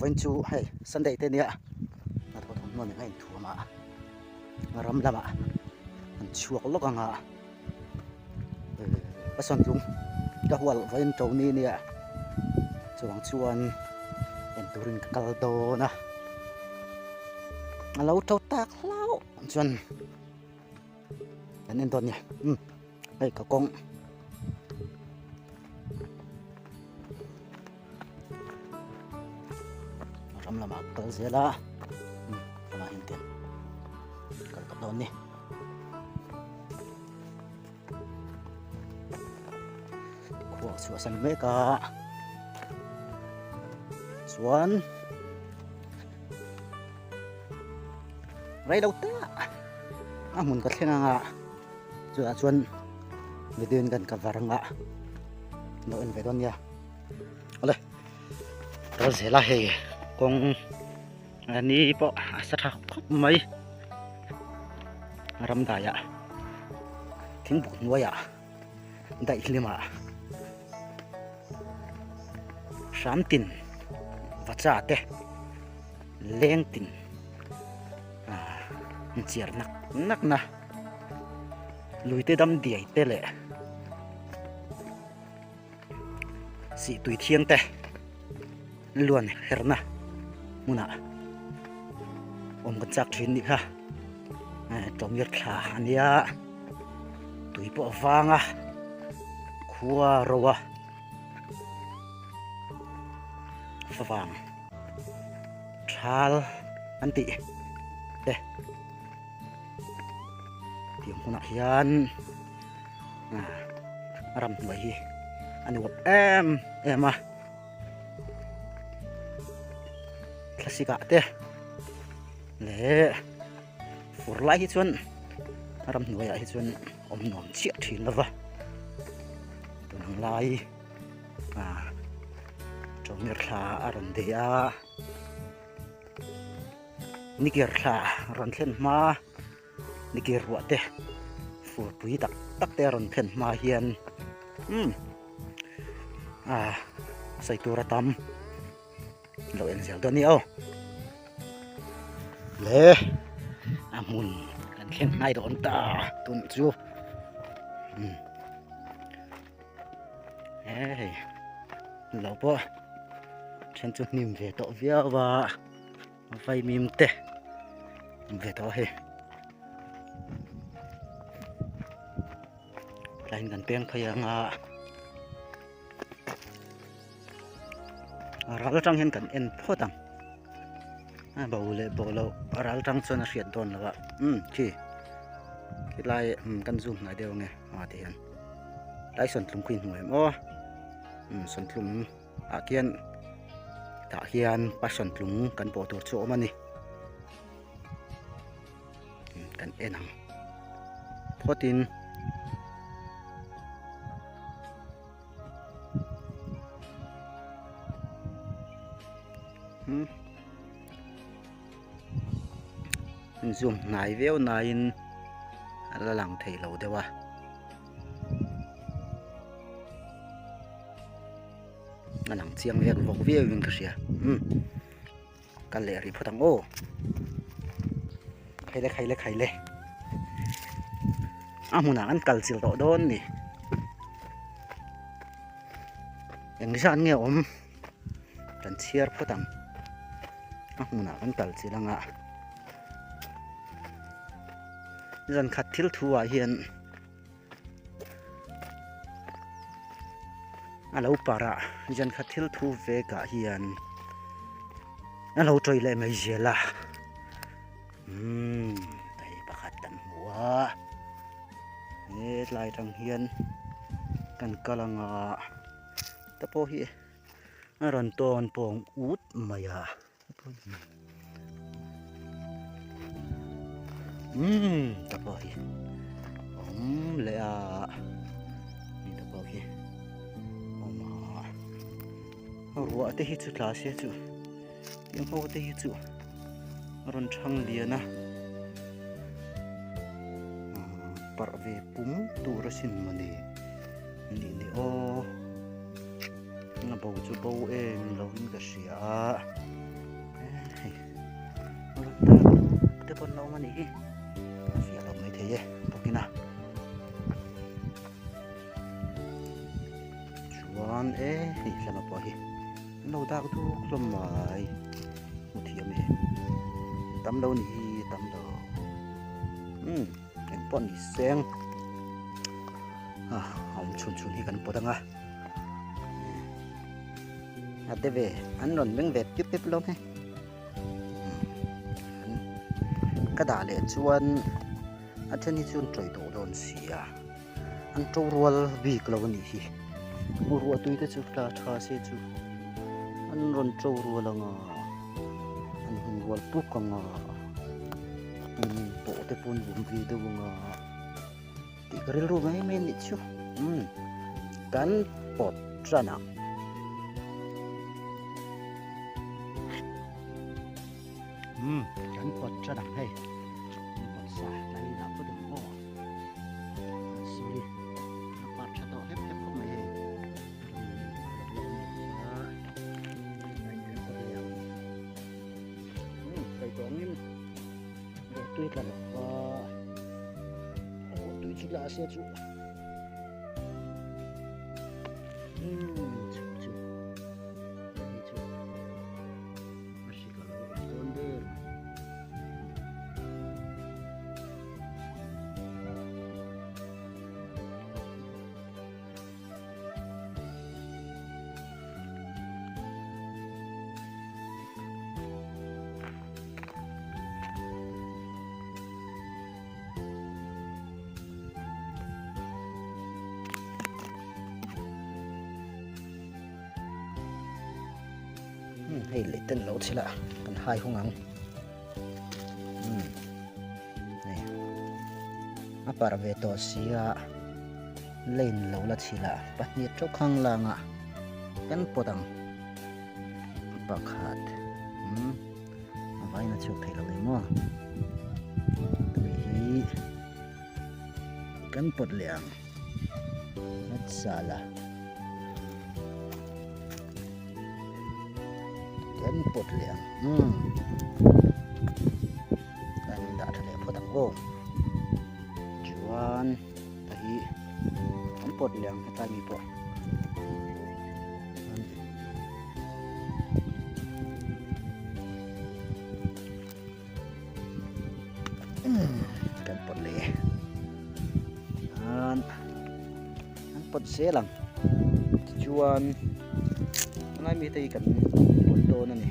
Vawiin chu hei Sunday te nia hnathawh thawmhnaw nen a inthuam a ram lamah an chhuak lawk ang a ka sawn tlung ka hual vawiin to ni nia chuvang chuan en turin ka kal dawn a a lo to tak hlauh chuan kan en dawn nia umm hei ka kawng. Ram lamah kal zel a tunah hian ten kal tawh dawn ni khua chhuahsan mek a chuan rei lo te a hmun ka thleng anga chutah chuan video in kan cover anga lo en ve dawn nia. Awle kal zel a hei kawng ni pawh a sa tha khawp mai ram daiah thingbuk hnuaiah daihlimah hram tin vacha te leng tin ah inchiar nak nak na luite dam diai te leh. Sih tui thiang te luan herna hmunah awm kan chak thin nih kha tawngir thla a nia tui pawh a vang a khua ro a favang thal an tih te tiang hunah hian. A ramhnuai hi a nuam em em a thlasik ah te leh fur lai hi chuan a ramhnuai ah hi chuan awm nuam chiah thin lo va tun ang lai ah chawhmeh thla a rawn deh a nikir thla a rawn thlen hma. Nikir ruah te furpui tak tak te a rawn thlen hma hian umm ah sawi tur a tam lo en zel dawn a ni aw le a hmun kan thleng hnai dawn ta tun chu umm hei lo pawh then chu hnim ve tawh viau a. Vaimim te awm ve tawh a hei tlaiin kan peng phei ang a ral atang hian kan en phawt ang a bo leh bo loh ral atang chuan a hriat dawn lo a umm khi khilai kan zoom hnai deuh ange a ti hian tlai sawntlung khi hmu em aw umm sawntlung. Ah khian tah hian passion tlung kan pawh tur chu a awm a ni kan en ang phawtin hmm zoom hnai viau nain a la lang thei lo deuh a. A lang chiang vek vawk viau in ka hria umm kal leh rih phawt ang aw khaile khaile khaile a hmunah an kal chilh tawh dawn ni engzat nge awm kan chhiar phawt ang a hmunah kan kal chilh anga zan khat thil thu ah hian. A lo parh a zan khat thil thu vek ah hian a lo tawi leh mai zel a umm hei pakhat kan hmu a hetlai atang hian kan kal ang a te pawh hi a rawn tawn pawng ut mai a. Umm ta pawh hi awm leh a ni ta pawh hi awm a ruah te hi chu tla se chu tiang ho te hi chu a rawn thang lian a parh ve pum tur asin mawni ni ni aw. A bo chu bo em lo in ka hria a. pawn la awm a nih hi a fiah lo maithei e bawkin a chuan e hei hlama pawh hi an lo dak duk hlawm mai hmu thiam e tam lo nih hi tam lo umm eng pawh ni seng a awm chhun chhun hi kan pawt anga a te ve an rawn meng ve pip pep lo mai ka dah leh chuan a then hi chu an tawih tawh dawn si a an to rual bik lo a nih hi ruah tui te chu tla tha se chu an rawn to rual ang a an hun rual puk ang a pawh te pawh an vawm ve deuh ang a. Tih ka rilru mai mai anih chu umm kan pawt tan ang. Umm kan pawt tan ang hei kan pawt sa tlai in dah phawt ang aw sorry a part tha tawh hlep hlep khawp mai hei umm sawi tawh angin tui tla lo va. Tui chu tla se chu chhuk chu hei chu a hrik a lo awm dawn der mai. Hei leh ten lo chhila kan hai hung ang hei a parh ve tawh sia lane lo la chhila pahnih teuh khang langa kan pawt ang pakhat a vain a chhuak thei lo eng maw tui hi kan pawt leh ang a chal a kan pawt leh ang umm kan dah tha leh phawt ang aw chuan ta hi kan pawt leh ang hetlai mi pawh. Kan pawt leh an an pawt zel ang tichuan tunlai mite hi kan pawt dawn a ni.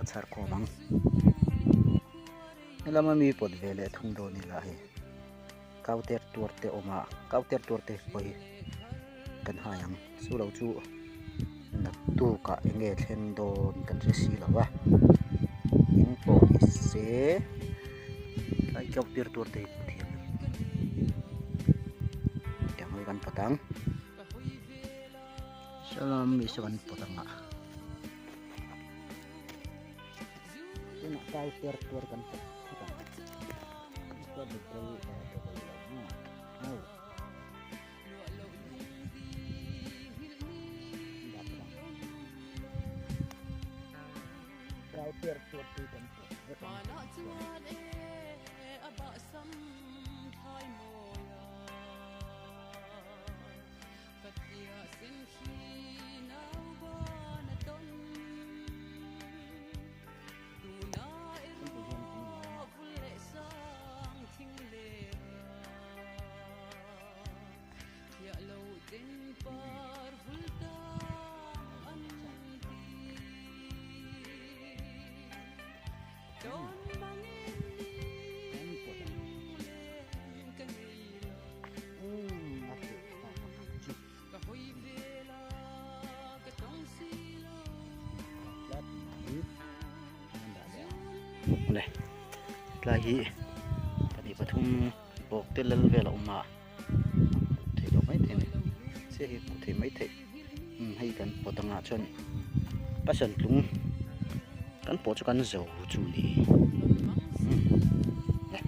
Chhar khawm ang helama mi pawt ve leh thung dawn ila hei kau ter tuar te awm a kau ter tuar te pawh hi kan hai ang chu lo chu naktukah eng nge thleng dawn kan hre si lo va eng pawh ni se tlai kau ter tuar te hi thiam tiang hi kan pawt ang salam mi saw kan pawt ang a tunah kau ter tuar kan pawt phawt ang. Tlai hi pahnih pathum. Bawk te lal vel a awm a, a hmuh theih loh maithei a ni chiah hi a hmuh theih maithei umm hei kan pawt angah chuan pasal tlung kan pawh chu kan zo chu ni umm le.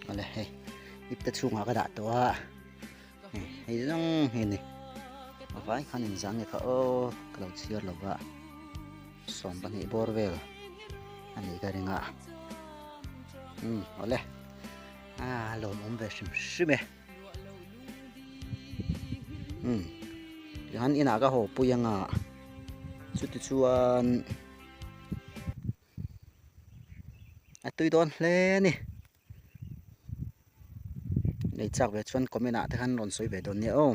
Awle hei ipte chhungah ka dah tawh a hei zawng hi a ni a vai khan inzah nge kha aw ka lo chhiar lo va. 12 bawr vel a nih ka ring a umm awle a lawmawm ve hrim hrim e umm tihian inah ka haw pui anga chuti chuan a tui dawn hle a ni lei chak ve chuan comment ah te khan rawn sawi ve dawn nia aw.